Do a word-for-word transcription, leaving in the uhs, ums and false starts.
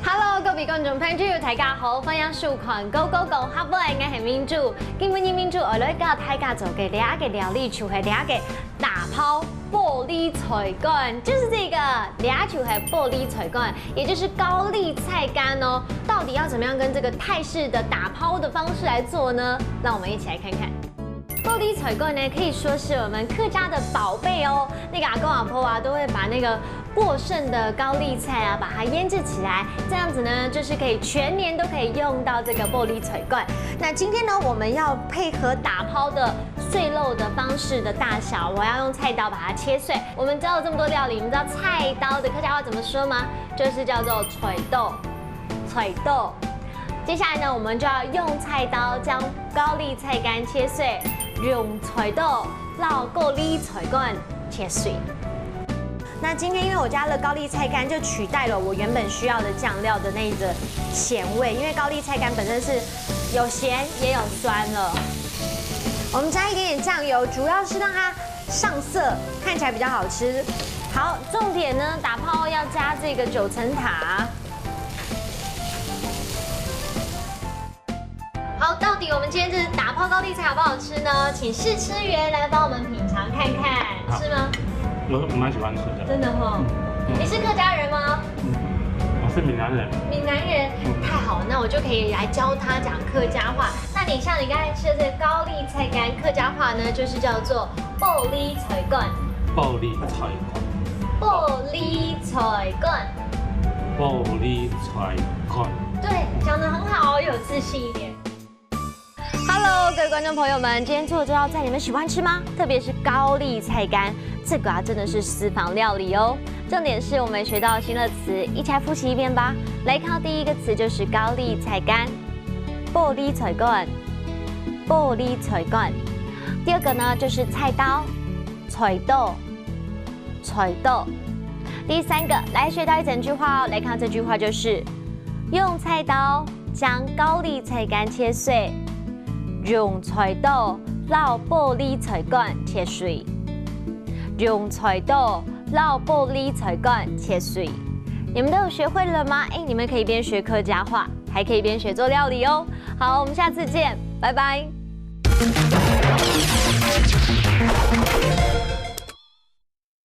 Hello，各位觀眾朋友，大家好，歡迎收看《Go Go 講客話》，𠊎係明珠。今晡日明珠愛來教大家做个這個料理，就係這個打拋玻璃菜乾，就是這個，這就係玻璃菜乾，也就是高麗菜乾哦。到底要怎麼樣跟這個泰式的打拋的方式來做呢？讓我們一起來看看。 玻璃菜乾呢，可以說是我們客家的寶貝哦。那個阿公阿婆啊，都會把那個過剩的高麗菜啊，把它醃製起來，這樣子呢，就是可以全年都可以用到這個玻璃菜乾。那今天呢，我們要配合打拋的碎肉的方式的大小，我要用菜刀把它切碎。我們教了這麼多料理，你們知道菜刀的客家話怎麼說嗎？就是叫做菜刀。 菜刀。接下來呢，我們就要用菜刀將高麗菜乾切碎，用菜刀摎高麗菜乾切碎。那今天因為我加了高麗菜乾，就取代了我原本需要的醬料的那個鹹味，因為高麗菜乾本身是有鹹也有酸了。我們加一點點醬油，主要是讓它上色，看起來比較好吃。好，重點呢，打拋要加這個九層塔。 好，到底我們今天這打拋高麗菜好不好吃呢？請試吃員來幫我們品嚐看看，好。是嗎？我，我蠻喜歡吃的。真的吼。嗯。你是客家人嗎？嗯，我是閩南人。閩南人，嗯。太好了，那我就可以來教他講客家話。那你像你剛才吃的這個高麗菜乾，客家話呢，就是叫做玻璃菜乾。玻璃菜乾。玻璃菜乾。玻璃菜乾。對，講得很好哦，有自信一點。Hello，各位觀眾朋友們，今天做的這道菜你們喜歡吃嗎？特別是高麗菜乾，這個啊真的是私房料理哦。重點是我們學到新的詞，一起來複習一遍吧。來看第一個詞就是高麗菜乾，玻璃菜乾，玻璃菜乾。第二個呢就是菜刀，菜刀，菜刀。第三個，來學到一整句話哦，來看這句話就是用菜刀將高麗菜乾切碎，用菜刀摎玻璃菜乾切碎，用菜刀摎玻璃菜乾切碎。你們都有學會了嗎？哎，你們可以邊學客家話，還可以邊學做料理哦。好，我們下次見，拜拜。